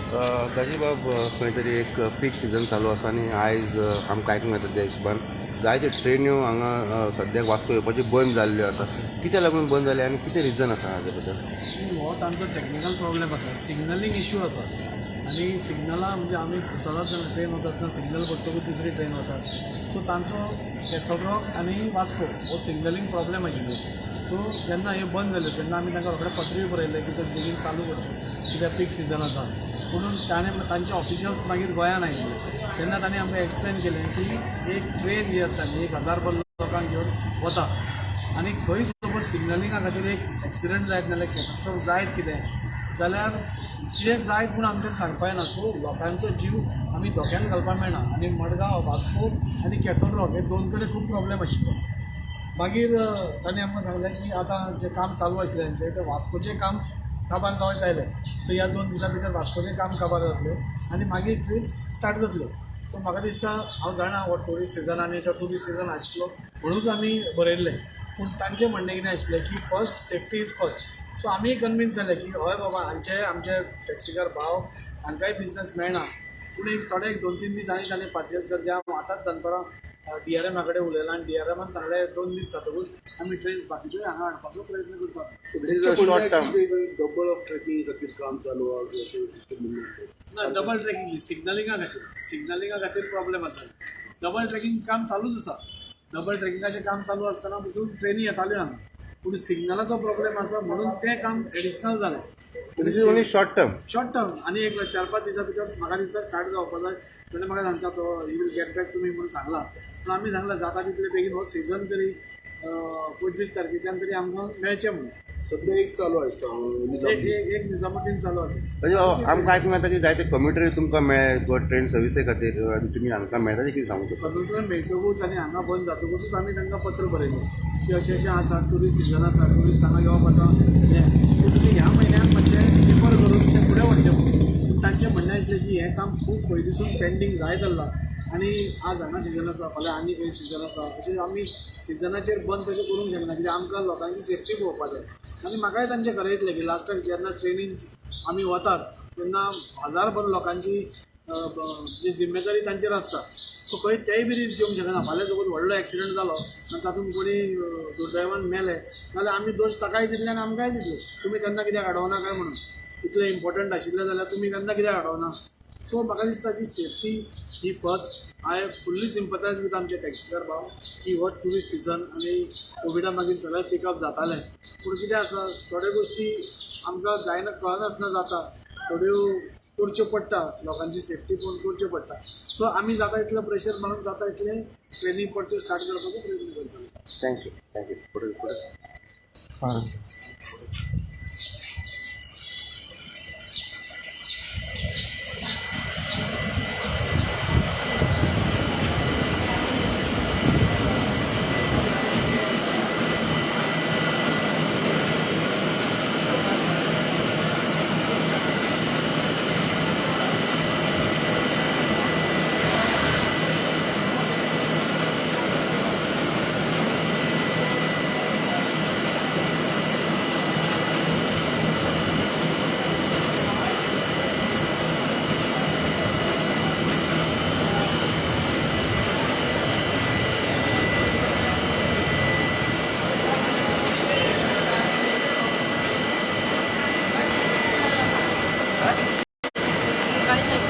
दाजीबाब, खंय तरी एक पीक सिजन चालू आसा आनी आयज आमकां आयकूंक येता त्या हिशोबान जायत्यो ट्रेन्यो हांगा सद्याक वास्को येवपाच्यो बंद जाल्ल्यो आसा. कित्याक लागून बंद जाले आनी कितें रिजन आसा हाजे बद्दल? हो तांचो टॅक्निकल प्रॉब्लेम आसा, सिग्नलींग इशू आसा. आनी सिग्नलां म्हणजे आमी सदांच ट्रेन वता आसतना सिग्नल पडटकूच दुसरी ट्रेन वता. सो तांचो कॅसल रॉक आनी वास्को हो सिग्नलींग प्रॉब्लेम आशिल्लो. सो जेन्ना हें बंद जालें तेन्ना आमी तांकां रोखडें पत्रूय बरयलें की तें बेगीन चालू करचें कित्याक पीक सिजन आसा म्हणून. ताणें तांचे ऑफिशियल्स मागीर गोंयान आयिल्ले तेन्ना तांणी आमकां एक्सप्लेन केलें की एक ट्रेन जी आसता न्ही, 1000 भर लोकांक घेवन वता आनी खंय सपोज सिग्नलिंगा खातीर एक एक्सिडंट जायत नाल्यार कॅटास्ट्रॉफ जायत कितें जाल्यार कितें जायत म्हूण आमच्यान सांगपा येना. सो लोकांचो जीव आमी धोक्यान घालपाक मेळना. आनी मडगांव, वास्को आनी कॅसल रॉक हे दोन कडेन खूब प्रॉब्लेम आशिल्लो. मागीर तांणी आमकां सांगलें की आतां जें काम चालू आशिल्लें तेंचें तें वास्कोचें काम काबार जायत आयलें. सो ह्या 2 दिसां भितर वास्कोचें काम काबार जातलें आनी मागीर ट्रेन्स स्टार्ट जातल्यो. सो म्हाका दिसता, हांव जाणा हो ट्युरिस्ट सिजन आनी तो ट्युरिस्ट सिजन आशिल्लो म्हणूच आमी बरयल्लें. पूण तांचें म्हणणें कितें आशिल्लें की first safety is first. So आमी कन्विन्स जाले की हय बाबा, हांचे आमचे टॅक्सीकार भाव हांकांय बिजनस मेळना. पूण एक थोडे एक 2-3 दीस आनी ताणें पासियेंस करचें. हांव आतांच दनपरां डीआरएमा कडेन उलयलां आनी डीआरएमान सांगलें, 2 दीस जातकूच आमी ट्रेन्स बाकीच्योय हांगा हाडपाचो प्रयत्न करतात. This is a short term. Double of tracking खातीर काम चालू आहा अशें म्हणणें. ना, डबल ट्रॅकिंग सिग्नलिंगा खातीर, सिग्नलिंगा खातीर प्रॉब्लेम आसा. डबल ट्रॅकिंग काम चालूच आसा. डबल ट्रॅकिंगाचें काम चालू आसतना पसून ट्रेनी येताल्यो हांगा, पूण सिग्नलाचो प्रॉब्लेम आसा म्हणून तें काम एडिशनल जालें. This is only short term. Short term आनी एक 4-5 दिसां भितर म्हाका दिसता स्टार्ट जावपा जाय. म्हणजे म्हाका सांगता तो he will get back to me म्हणून सांगला. पूण आमी सांगला, जाता तितले बेगीन हो सिजन तरी 25 तारखेच्यान तरी आमकां मेळचें म्हणून. सध्या एक चालू आसता. एक एक एक निजामुद्दीन चालू आसा. म्हणजे आमकां आयकूंक येता की जायते कम्युटर तुमकां मेळ्ळे गोवा ट्रेन सर्विसे खातीर आनी तुमी हांकां मेळटा ते कितें सांगू शकता? कम्युटर मेळटकूच आनी हांगा बंद जातकूच आमी तांकां पत्र बरयलें की अशें अशें आसा, ट्युरिस्ट सिजन आसा, ट्युरिस्ट हांगा येवप आतां हें, सो तुमी ह्या म्हयन्याक मातशें प्रिफर करून तें फुडें व्हरचें म्हणून. पूण तांचें म्हणणें आसलें की हें काम खूब पयलींसून पेंडींग जायत आसलां आनी आज हांगा सिजन आसा, फाल्यां आनी खंय सिजन आसा, अशें आमी सिजनाचेर बंद तशें करूंक शकना कित्याक आमकां लोकांची सेफ्टी पळोवपा जाय. आनी म्हाकाय तांचें खरें दिसलें की लास्टाक जेन्ना ट्रेनीन आमी वतात तेन्ना हजारभर लोकांची जी जिम्मेदारी तांचेर आसता. सो खंय तेय बी रिस्क घेवंक शकना. फाल्यां सपोज व्हडलो एक्सिडंट जालो आनी तातूंत कोणी दुर्दैवान मेले जाल्यार आमी दोश ताकाय दितले आनी आमकांय दितले, तुमी तेन्ना कित्याक आडोवना काय म्हणून, इतलें इम्पॉर्टंट आशिल्लें जाल्यार तुमी तेन्ना कित्याक आडोवना. सो म्हाका दिसता की safety he first. I fully sympathise with आमचे टॅक्सीकार भाव की हो ट्युरिस्ट सिजन आनी कोविडा मागीर सगळें पिकअप जातालें. पूण कितें आसा, थोड्यो गोश्टी आमकां जायना, कळनासतना जाता, थोड्यो करच्यो पडटा, लोकांची सेफ्टी पळोवन करच्यो पडटा. सो आमी जाता इतलें प्रेशर मारून जाता इतलें ट्रेनी परत्यो स्टार्ट करपाचो प्रयत्न करतले. Thank you, thank you. फुडें फुडें. काळी.